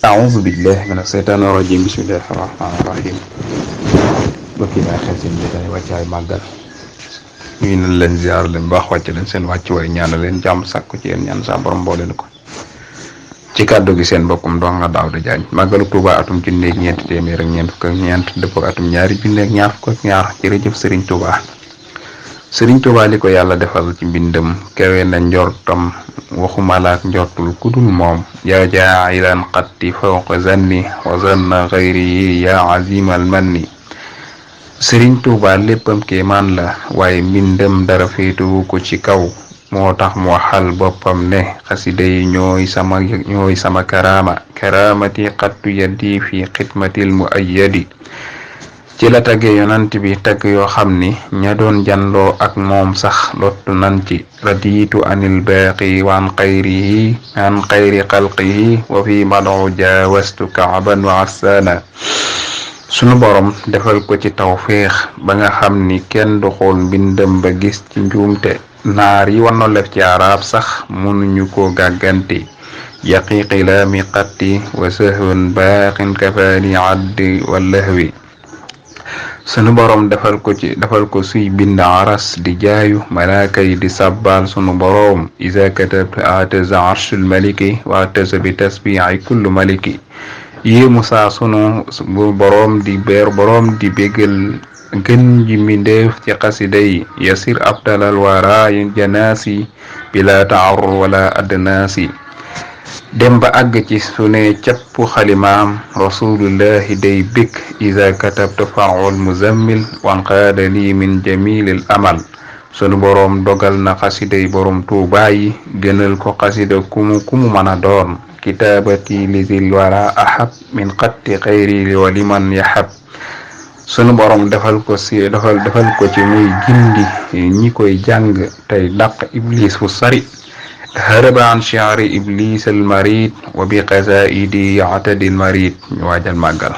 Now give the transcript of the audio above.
أعوذ بالله من الشيطان الرجيم بسم الله الرحمن الرحيم bokki bàyyi xel seen jotaay wàccaay màggal ñu nañ leen ziar leen baax wàcc leen seen wàcc way ñaanal leen jàmm sàkku ci yéen ñaan sa borom mbooleen ko ci kàddu gi seen bokkum Ndonga Daouda Diagne màggalu Tuuba atum junni ak ñeenti téeméer ak ñeent fukk ak ñeent dëppoo atum ñaari junni ak ñaar fukk ak ñaar jërëjëf Serigne Touba. Serigne Touba li ko yàlla defal ci mbindam kawe na njortam waxumalaak njortul kudul moom yaa jaa'ilan xatti fawqa zanni wa zanna xayri yaa azimal manni. Serigne Touba léppam kéemaan la waaye mbindam dara féetuwu ko ci kaw moo tax mu waxal boppam ne xasida yi ñooy sama karaamati xattu yaddi fi xidmatil muayyadi. ci la tagge yonant bi tagg yoo xam ni ña doon janloo ak moom sax lottu nan ci raditu anil baaqi wa an xayri xalqihi wa fi madu jaawastu kaaban wa assaana. sunu borom defal ko ci tawféex ba nga xam ni kenn du xool mbindam ba gis ci njuumte naar yi wano lef ci arab sax mënuñu ko gàggante yaqi qilaami qatti wa sahwun baaqin kafaani addi wa lahwi. sunu borom defal ko suy bind aras di jaayu malaaka yi di sabbal sunu borom iza katabta ataza arshul maliki wa ataza bi tasbihi kullu maliki. yéemu saa sunu borom di bégal gën ji mbindeef ci xasida yi yasir abdalal wara janaasi bila taarur wala adnaasi. dem ba àgg ci sune capp xalimaam rasulullahi day bik iza katabta faul muzammil wan qaada lii min jamilil amal. sunu boroom dogal na xasiday boroom Tuubaa yi gënal ko xasida kumu mën a doon kitaabati lizil wara ahab min xatti xayri wa liman yahab. sunu boroom defal ko ci muy gindi ñi koy jàng tey dàq iblis fu sari haraba an shi'ri iblis al marid wa bi qasaidi ya'tadi al marid. ñu waajal màggal.